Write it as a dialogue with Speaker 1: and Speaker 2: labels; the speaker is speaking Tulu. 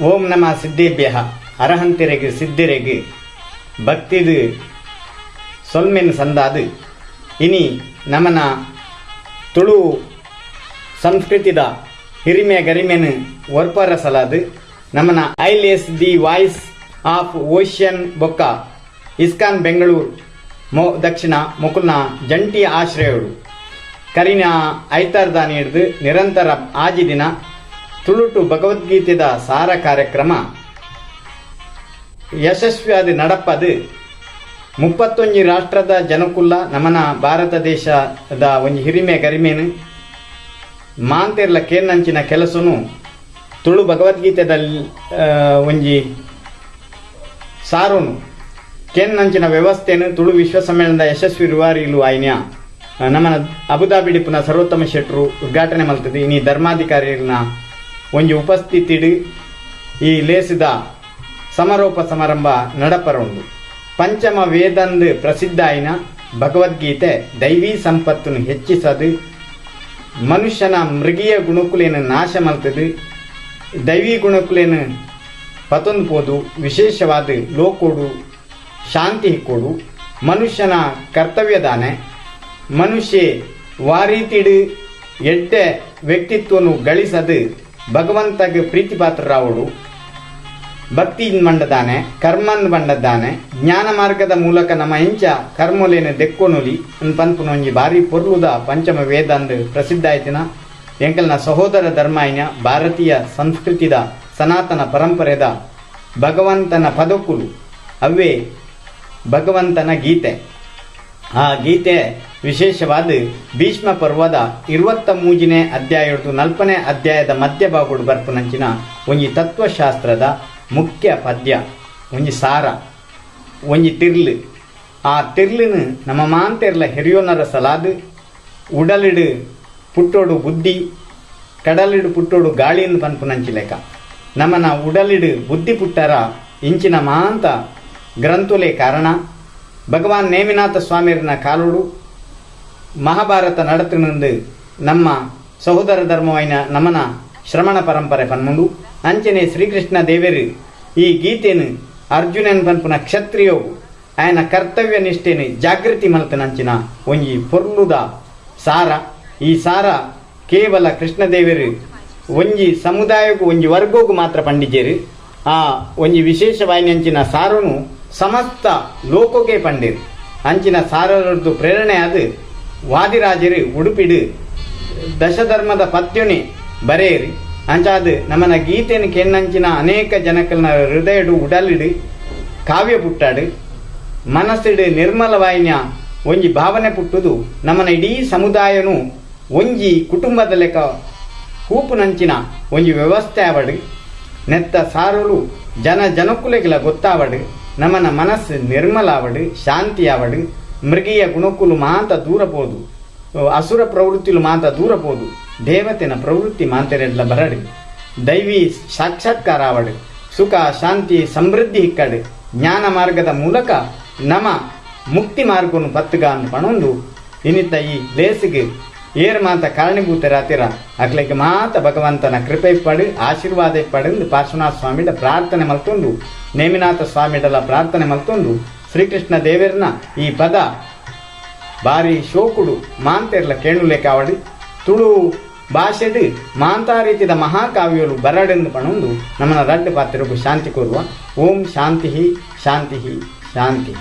Speaker 1: ಓಂ ನಮ ಸಿದ್ಧೇಭ್ಯ. ಅರಹಂತಿರೆಗ್, ಸಿದ್ಧಿರೆಗ್ ಭಕ್ತಿದು ಸೊಲ್ಮೆನ್ ಸಂದಾದು, ಇನಿ ನಮನ ತುಳು ಸಂಸ್ಕೃತಿದ ಹಿರಿಮೆ ಗರಿಮೆನ್ ಒರ್ಪರ ಸಲಾದು ನಮನ ಐಲೇಸ್ the voice of ocean ಬೊಕ್ಕ ಇಸ್ಕಾನ್ ಬೆಂಗಳೂರು ಮೋ ದಕ್ಷಿಣ ಮೊಕುಲ್ನ ಜಂಟಿ ಆಶ್ರಯಡು ಕರಿನ ಐತಾರ್ದಾನಿ ಹಿಡ್ದು ನಿರಂತರ 6 ದಿನ ತುಳುಟು ಭಗವದ್ಗೀತೆದ ಸಾರ ಕಾರ್ಯಕ್ರಮ ಯಶಸ್ವಿಯಾದ ನಡಪದು, 31 ರಾಷ್ಟ್ರದ ಜನಕುಲ್ಲ ನಮನ ಭಾರತ ದೇಶದ ಒಂಜಿ ಹಿರಿಮೆ ಗರಿಮೇನು ಮಾಂತೆರ್ಲ ಕೇರ್ನಂಚಿನ ಕೆಲಸನು ತುಳು ಭಗವದ್ಗೀತೆದಲ್ಲಿ ಒಂಜಿ ಸಾರುನು ಕೇನ್ನಂಚಿನ ವ್ಯವಸ್ಥೆನು ತುಳು ವಿಶ್ವ ಸಮ್ಮೇಳನದ ಯಶಸ್ವಿ ರೂವಾರಿಲು ಆಯ್ನ ನಮ್ಮನ ಅಬುದಾಬಿಡಿಪುನ ಸರ್ವೋತ್ತಮ ಶೆಟ್ರು ಉದ್ಘಾಟನೆ ಮಲ್ತದೆ. ಇನಿ ಧರ್ಮಾಧಿಕಾರಿನ ಒಂಜಿ ಉಪಸ್ಥಿತಿಡು ಈ ಲೇಸಿದ ಸಮಾರೋಪ ಸಮಾರಂಭ ನಡಪರ ಉಂಡು. ಪಂಚಮ ವೇದಂದು ಪ್ರಸಿದ್ಧ ಆಯಿನ ಭಗವದ್ಗೀತೆ ದೈವಿ ಸಂಪತ್ತನ್ನು ಹೆಚ್ಚಿಸದು, ಮನುಷ್ಯನ ಮೃಗೀಯ ಗುಣಕುಲೇನು ನಾಶ ಮಲ್ತದು, ದೈವಿ ಗುಣಕುಲೇನು ಪತೊಂದು ಪೋದು ವಿಶೇಷವಾದ ಲೋಕೋಡು ಶಾಂತಿ ಹಿಕ್ಕೋಡು, ಮನುಷ್ಯನ ಕರ್ತವ್ಯದಾನೆ, ಮನುಷ್ಯ ವಾರೀತಿಡು ಎಡ್ಡೆ ವ್ಯಕ್ತಿತ್ವನು ಗಳಿಸದು ಭಗವಂತಗೆ ಪ್ರೀತಿಪಾತ್ರರಾವಡು, ಭಕ್ತಿ ಮಂಡದಾನೆ, ಕರ್ಮನ್ ಬಂಡದ್ದಾನೆ, ಜ್ಞಾನ ಮಾರ್ಗದ ಮೂಲಕ ನಮ್ಮ ಎಂಚ ಕರ್ಮೊಲೇನು ದೆಕ್ಕೊನುಲಿ ಪನ್ಪುನ ಒಂಜಿ ಬಾರಿ ಪೊರ್ಲುದ ಪಂಚಮ ವೇದ ಅಂದ್ ಪ್ರಸಿದ್ಧ ಆಯ್ತಿನ ಎಂಕಲ್ನ ಸಹೋದರ ಧರ್ಮಾಯಿನ ಭಾರತೀಯ ಸಂಸ್ಕೃತಿದ ಸನಾತನ ಪರಂಪರೆದ ಭಗವಂತನ ಪದಕುಲು ಅವೇ ಭಗವಂತನ ಗೀತೆ. ಆ ಗೀತೆ ವಿಶೇಷವಾದ ಭೀಷ್ಮ ಪರ್ವದ 23ನೇ ಅಧ್ಯಾಯಡ್ದು 40ನೇ ಅಧ್ಯಾಯದ ಮಧ್ಯಭಾಗಡು ಬರ್ಪುನಂಚಿನ ಒಂಜಿ ತತ್ವಶಾಸ್ತ್ರದ ಮುಖ್ಯ ಪದ್ಯ, ಒಂಜಿ ಸಾರ, ಒಂಜಿ ತಿರ್ಲು. ಆ ತಿರ್ಲಿನ ನಮ್ಮ ಮಾಂತೆರ್ಲ ಹೆರಿಯೋನರ ಸಲಾದು ಉಡಲಿಡು ಪುಟ್ಟೋಡು ಬುದ್ಧಿ, ಕಡಲಿಡು ಪುಟ್ಟೋಡು ಗಾಳಿಯನ್ನು ಪನ್ಪುನಂಚಿ ಲೆಕ್ಕ ನಮ್ಮನ ಉಡಲಿಡು ಬುದ್ಧಿ ಪುಟ್ಟರ ಇಂಚಿನ ಮಾಂತ ಗ್ರಂಥುಲೆ ಕಾರಣ. ಭಗವಾನ್ ನೇಮಿನಾಥ ಸ್ವಾಮಿಯರ್ನ ಕಾಲುಡು ಮಹಾಭಾರತ ನಡತಿನಂದು ನಮ್ಮ ಸಹೋದರ ಧರ್ಮವಾಯಿನ ನಮನ ಶ್ರಮಣ ಪರಂಪರೆ ಪನ್ಮುಂಡು. ಅಂಚನೆ ಶ್ರೀಕೃಷ್ಣ ದೇವರು ಈ ಗೀತೆನು ಅರ್ಜುನನ್ ಪನ್ಪುನ ಕ್ಷತ್ರಿಯೋಗು ಆಯನ ಕರ್ತವ್ಯ ನಿಷ್ಠೆನು ಜಾಗೃತಿ ಮಲ್ತನಂಚಿನ ಒಂಜಿ ಪೊರ್ಲುದ ಸಾರ. ಈ ಸಾರ ಕೇವಲ ಕೃಷ್ಣದೇವರು ಒಂಜಿ ಸಮುದಾಯಕ್ಕೂ ಒಂಜಿ ವರ್ಗೋಗು ಮಾತ್ರ ಪಂಡಿಜೇರು. ಆ ಒಂಜಿ ವಿಶೇಷವಾಯಿನಂಚಿನ ಸಾರನು ಸಮಸ್ತ ಲೋಕೋಗೆ ಪಂಡಿರು. ಅಂಚಿನ ಸಾರರದ್ದು ಪ್ರೇರಣೆ ಅದು ವಾದಿರಾಜರು ಉಡುಪಿಡು ದಶಧರ್ಮದ ಪದ್ಯನಿ ಬರೆಯರಿ. ಅಂಚಾದ ನಮ್ಮನ ಗೀತೆಯನ್ನು ಕೆನ್ನಂಚಿನ ಅನೇಕ ಜನಕಲ್ನ ಹೃದಯಡು ಉಡಲಿಡು ಕಾವ್ಯ ಪುಟ್ಟಾಡು, ಮನಸ್ಸಿಡು ನಿರ್ಮಲವಾಯಿನ ಒಂಜಿ ಭಾವನೆ ಪುಟ್ಟುದು, ನಮ್ಮನ ಇಡೀ ಸಮುದಾಯನು ಒಂಜಿ ಕುಟುಂಬದ ಲೆಕ್ಕ ಕೂಪುನಂಚಿನ ಒಂಜಿ ವ್ಯವಸ್ಥೆ ಆವಡು, ನೆತ್ತ ಸಾರುಲು ಜನ ಜನಕುಲೆಗಿಲ ಗೊತ್ತಾವಡು, ನಮ್ಮನ ಮನಸ್ಸು ನಿರ್ಮಲ ಆವಡು, ಶಾಂತಿ ಆವಡು, ಮೃಗೀಯ ಗುಣಕುಲು ಮಾತ ದೂರ ಪೋದು, ಅಸುರ ಪ್ರವೃತ್ತಿಲು ಮಾತ ದೂರ ಪೋದು, ದೇವತೆನ ಪ್ರವೃತ್ತಿ ಮಾಂತೆರೆಡ್ಲ ಬರಡು, ದೈವಿ ಸಾಕ್ಷಾತ್ಕಾರ ಆವಡು, ಸುಖ, ಶಾಂತಿ, ಸಮೃದ್ಧಿ ಹಿಕ್ಕಡು, ಜ್ಞಾನ ಮಾರ್ಗದ ಮೂಲಕ ನಮ ಮುಕ್ತಿ ಮಾರ್ಗನು ಪತ್ತುಗ ಪಣೊಂದು ಇನ್ನಿತ್ತ ಈ ಲೇಸಿಗೆ ಏರ್ ಮಾತ ಕಾರಣೀಭೂತರಾತಿರ ಅಕ್ಲೆಗೆ ಮಾತ ಭಗವಂತನ ಕೃಪೆ ಇಪ್ಪಡು, ಆಶೀರ್ವಾದ ಇಪ್ಪಡು ಪಾರ್ಶ್ವನಾಥ ಸ್ವಾಮಿಡ ಪ್ರಾರ್ಥನೆ ಮಲ್ತೊಂದು, ನೇಮಿನಾಥ ಸ್ವಾಮಿಡಲ ಪ್ರಾರ್ಥನೆ ಮಲ್ತೊಂದು, ಶ್ರೀಕೃಷ್ಣ ದೇವರನ ಈ ಪದ ಬಾರಿ ಶೋಕುಡು ಮಾಂತೆರ್ಲ ಕೇಣುಲೆ ಕಾವಡಿ, ತುಳು ಭಾಷೆಡು ಮಾಂತಾ ರೀತಿದ ಮಹಾಕಾವ್ಯಲು ಬರಡೆಂದು ಪಣೊಂದು ನಮ್ಮನ ರಡ್ಡು ಪಾತ್ರಗೂ ಶಾಂತಿ ಕೋರುವ. ಓಂ ಶಾಂತಿ, ಶಾಂತಿ, ಶಾಂತಿ.